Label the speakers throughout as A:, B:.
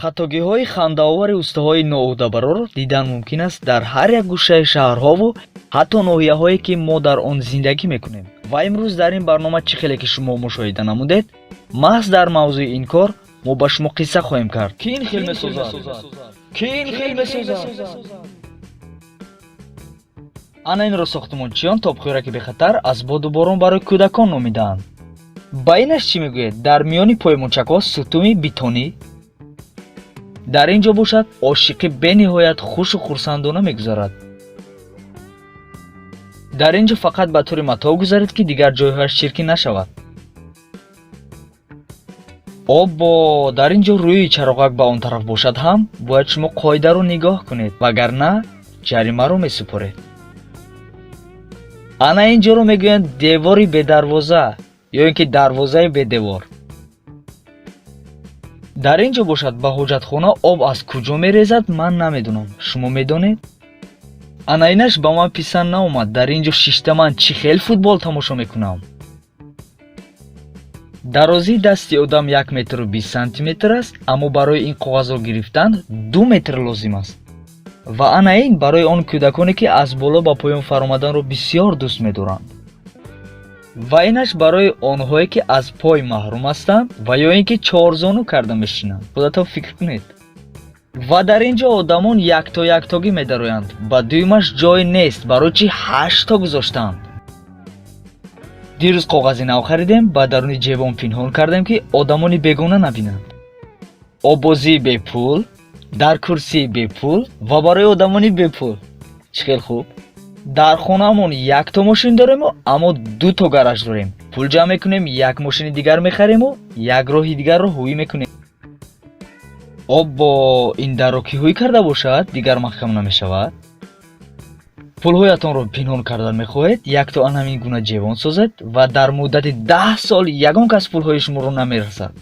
A: Хатогиҳои хандаовари устаҳои ноуҳдабарорро дидан мумкин аст дар ҳар як гӯшаи шаҳрҳову ҳатто ноҳияҳое, ки мо дар он зиндагӣ мекунем. Ва имрӯз дар ин барнома, чӣ хеле ки шумо мушоҳида намудед, маҳз дар мавзӯи ин кор мо ба шумо қисса хоҳем кард. Ки ин хел месозад? Ки ин хел месозад? Ана инро сохтмончиён тобхӯраки бехатар аз боду борон барои кӯдакон номидаанд. Ба инаш чӣ мегӯед? Дар миёни поймончакҳо сутуни бетонӣ. Дар ин ҷо бошад, ошиқӣ бениҳоят хушу хурсандона мегузарад. Дар ин ҷо фақат ба тури матоъ гузаред, ки дигар ҷойҳояш чиркин нашавад. Оббо, дар ин ҷо рӯи чароғак ба он тараф бошад ҳам, бояд шумо қоидаро нигоҳ кунед, вагарна ҷаримаро месупоред. Ана ин ҷоро мегӯянд девори бедарвоза ё ин ки дарвозаи бедевор. Дар ин ҷо бошад, ба ҳоҷатхона об аз куҷо мерезад, ман намедонам. Шумо медонед? Ана инаш ба ман писанд наомад. Дар ин ҷо шишта ман чӣ хел футбол тамошо мекунам? Дарозии дасти одам 1 метру 20 сантиметр аст, аммо барои ин коғазро гирифтан 2 метр лозим аст. Ва ана ин барои он кӯдаконе, ки аз боло ба поён фаромаданро бисьёр дӯст медоранд. Ва инаш барои онҳое, ки аз пой маҳрум ҳастанд ва ё ин ки чорзону карда мешинанд. Худатон фикр кунед. Ва дар ин ҷо одамон якто яктогӣ медароянд. Ба дуюмаш ҷой нест. Барои чӣ ҳаштто гузоштаанд? Дирӯз коғази нав харидем, ба даруни ҷебон пинҳон кардем, ки одамони бегона набинанд. Оббозии бепул дар курсии бепул ва барои одамони бепул. Чӣ хел хуб! Дар хонаамон якто мошин дорему, аммо дуто гараж дорем. Пул ҷамъ мекунем, як мошини дигар мехарему, як роҳи дигарро ҳуӣ мекунем. Оббо, ин дарро ки ҳуй карда бошад, дигар маҳкам намешавад. Пулҳоятонро пинҳон кардан мехоҳед, якто ан ҳамин гуна ҷевон созед ва дар муддати 10 сол ягон кас пулҳои шуморо намерасад.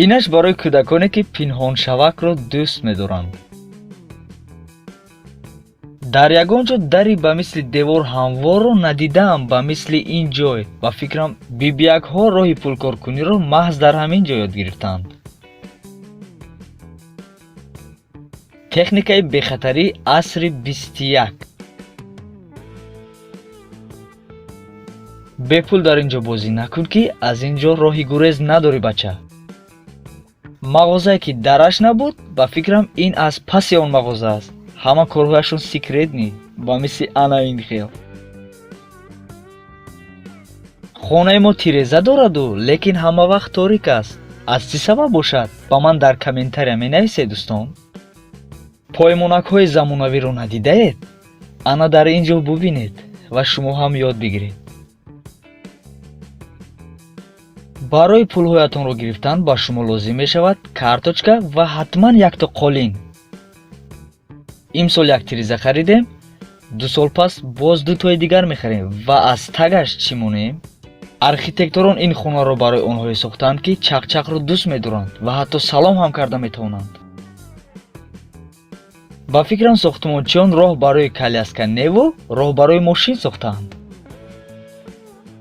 A: Инаш барои кӯдаконе, ки пинҳоншавакро дӯст медоранд. Дар ягон ҷо дари ба мисли девор ҳамворро надидаам, ба мисли ин ҷой. Ба фикрам, бибиякҳо роҳи пулкоркуниро маҳз дар ҳамин ҷо ёд гирифтаанд. Техникаи бехатарии асри 21. Бепул дар ин ҷо бозӣ накун, ки аз ин ҷо роҳи гурез надорӣ, бача. Мағозае, ки дараш набуд. Ба фикрам, ин аз паси он мағоза аст. Ҳама корҳояшон секретный, ба мисли ана ин хел. Хонаи мо тиреза дораду, лекин ҳама вақт торик аст. Аз чӣ сабаб бошад, ба ман дар комментария менависед, дӯстон. Поймонакҳои замонавиро надидаед? Ана дар ин ҷо бубинед ва шумо ҳам ёд бигиред. Барои пулҳоятонро гирифтан ба шумо лозим мешавад карточка ва ҳатман якто қолин. Имсол як тиреза харидем, 2 сол пас боз дутои дигар мехарем ва аз тагаш чӣ монем? Архитекторон ин хонаро барои онҳое сохтаанд, ки чақчақро дӯст медоранд ва ҳатто салом ҳам карда метавонанд. Ба фикрам, сохтмончиён роҳ барои коляска неву роҳ барои мошин сохтаанд.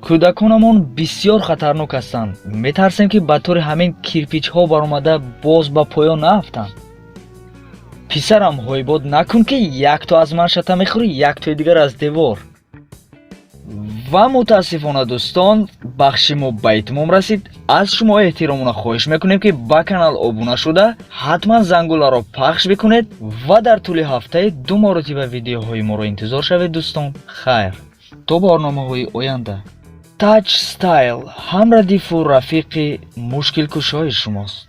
A: Кӯдаконамон бисьёр хатарнок ҳастанд. Метарсем, ки ба тури ҳамин кирпичҳо баромада, боз ба поён наафтанд. Писарам, ҳойбод накун, ки якто аз ман шата мехӯрӣ, яктои дигар аз девор. Ва мутаассифона, дӯстон, бахши мо ба итмом расид. Аз шумо эҳтиромона хоҳиш мекунем, ки ба канал обуна шуда, ҳатман зангуларо пахш бикунед ва дар тӯли ҳафтаи ду маротиба видеоҳои моро интизор шавед. Дӯстон, хайр, то барномаҳои оянда. Таҷ Стайл ҳамрадифу рафиқи мушкилкушои шумост.